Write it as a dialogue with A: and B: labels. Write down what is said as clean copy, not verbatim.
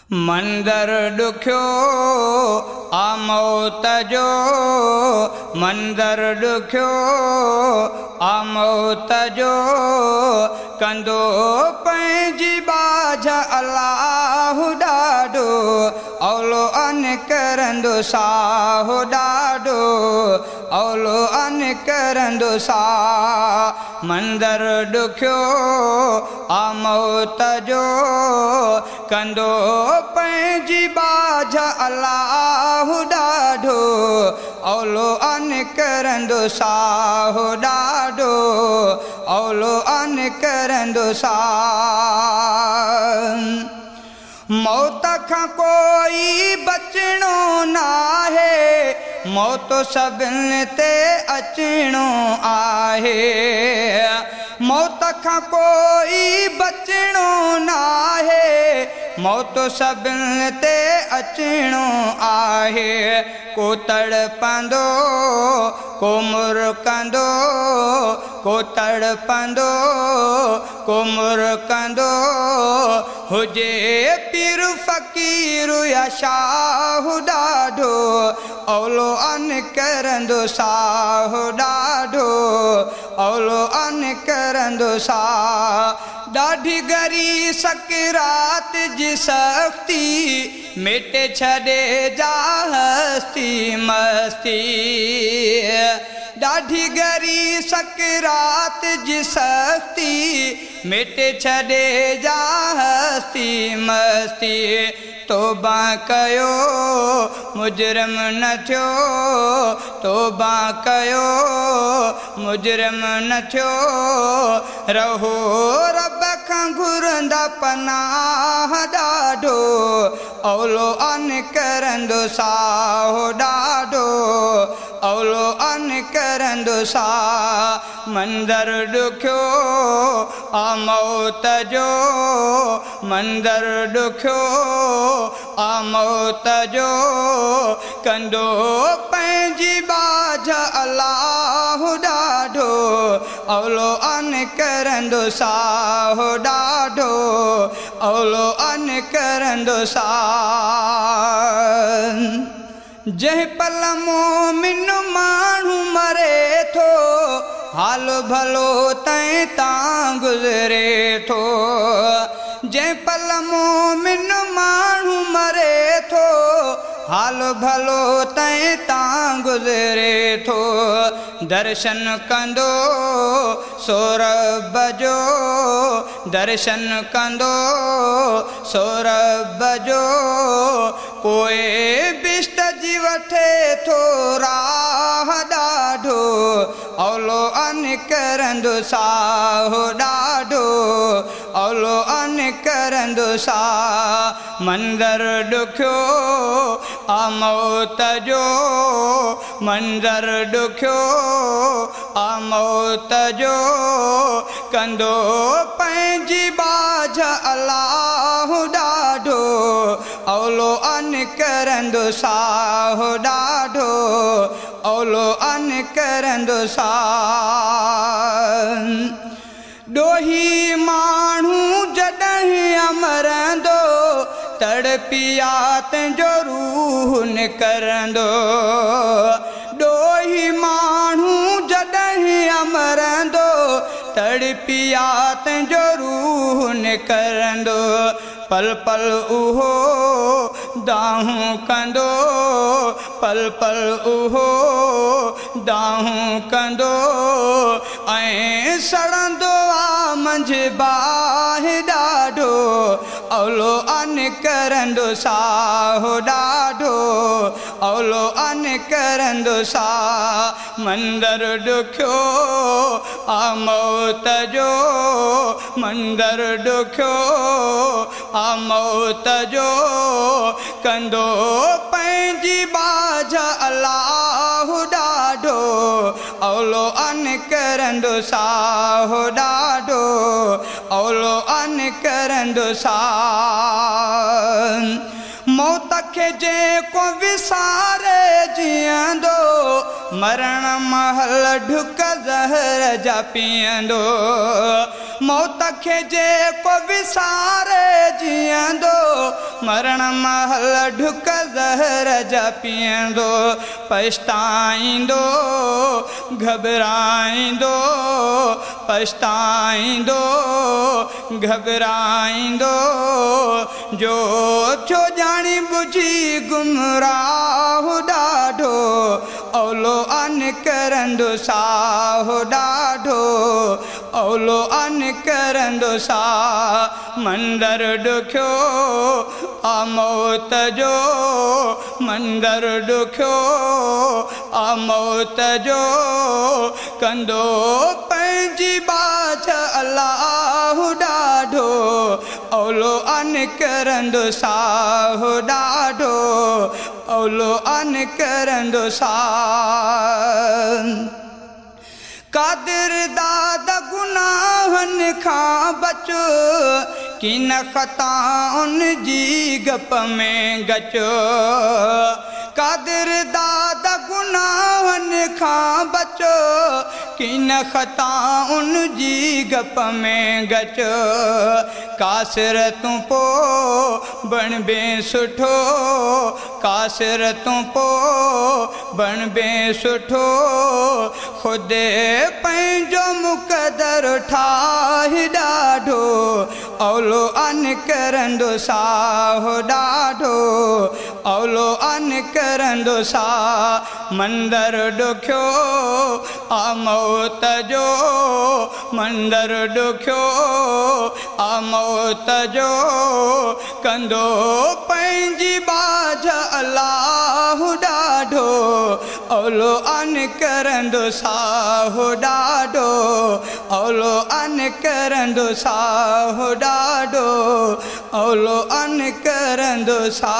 A: मंदर ॾुखियो आ मौत जो, मंदर ॾुखियो आ मौत जो, कंदो पंहिंजी बाझ अलाह ॾाढो, औलो अन करंदो साहो ॾाढो, औलो अन करंदो सा। मंदर ॾुखियो आ मौत जो, कंदो पंहिंजी बाझ अलाह ॾाढो, औलो अन करंदो साहो ॾाढो, औलो अन करंदो सा। मौत खां कोई बचणो नाहे, मौत सभिनी ते अचिणो आहे। मौत खां कोई बचणो नाहे, मौत सभिनी ते अचिणो आहे। को तड़पंदो को मुरकंदो, को तड़पंदो को मुरकंदो, हुजे पीर फ़कीर या शाह ॾाढो, औलो अन करंदो साहो ॾाढो, औलो अन करंदो सा। ॾाढी गरी सकरात जी सख़्ती, मिटे छॾे जा हस्ती मस्ती। ॾाढी गरी सकरात जी सख़्ती, मिटे छॾे जा हस्ती मस्ती। तौबा कयो मुजरिम न थियो, तौबा कयो मुजरिम न थियो, रहो रब खां घुरंदा पनाह ॾाढो, औलो अन करंदो साहो ॾाढो, औलो अन करंदो सा। मंदर ॾुखियो आ मौत जो, मंदर ॾुखियो आ मौत जो, कंदो पंहिंजी बाझ अलाह ॾाढो, औलो अन करंदो साहो ॾाढो, औलो अन करंदो सा। जंहिं पल मोमिन माण्हू मरे थो, हाल भलो तंहिं तां गुज़रे थो। जंहिं पल मोमिन माण्हू मरे थो, हाल भलो तंहिं तां गुज़रे थो। दर्शन कंदो सो रब जो, दर्शन कंदो सो रब जो, पोइ बिश्त जी वठे थो राह ॾाढो, औलो अन करंदो साहो ॾाढो, औलो अन करंदो सा। मंदर ॾुखियो आ मौत जो, मंदर ॾुखियो आ मौत जो, कंदो पंहिंजी बाझ अलाह ॾाढो, औलो अन करंदो साहो ॾाढो, औलो अन करंदो सा। ॾोही माण्हू जॾहिं अमरंदो, तड़पिया तंहिंजो रूह निकिरंदो। ॾोही माण्हू जॾहिं अमरंदो, तड़पिया तंहिंजो रूह निकिरंदो। पल पल उहो दाहूं कंदो, पल पल उहो दाहूं कंदो, ऐं सड़ंदो आ मंझ बाहि ॾाढो, औलो अन करंदो साहो ॾाढो, औलो अन करंदो सा। मंदर ॾुखियो आ मौत जो, मंदर ॾुखियो आ मौत जो, कंदो पंहिंजी बाझ अलाह ॾाढो, औलो अन करंदो साहो ॾाढो, औलो अन करंदो सा। मौत खे जेको विसारे जीअंदो, मरण महल ढुक ज़हर जा पीअंदो। मौत खे जेको विसारे जीअंदो, मरण महिल ढुक ज़हर जा पीअंदो। पछताईंदो घबराईंदो, पछताईंदो घबराईंदो, जो थियो ॼाणी ॿुझी गुमराह ॾाढो, औलो अनकरंदो साहो ॾाढो, औलो अनकरंदो सा। मंदर ॾुखियो आ मौत जो, मंदर ॾुखियो आ मौत जो, कंदो पंहिंजी बाछ अलाह ॾाढो, औलो अनकरंदो साहो ॾाढो, औलो अनकरंदो सा। कादिर दाद गुनाहनि खां बच, किन ख़ताउनि जी गप में गच। कादिर दाद गुनाहनि खां बच, किन ख़ताउनि जी गप में गच। कासिर तूं पो बणबे सुठो, कासिर तूं पो बणबे सुठो, ख़ुदि पंहिंजो मुक़दर ठाहे ॾाढो, औलो अनकरंदो साहो ॾाढो, औलो अनकरंदो सा। मंदर ॾुखियो आ मौत जो, मंदर ॾुखियो आ मौत जो, कंदो पंहिंजी बाझ अलाह ॾाढो, औलो अनकरंदो साहो ॾाढो, औलो अनकरंदो साहो ॾाढो, औलो अनकरंदो सा।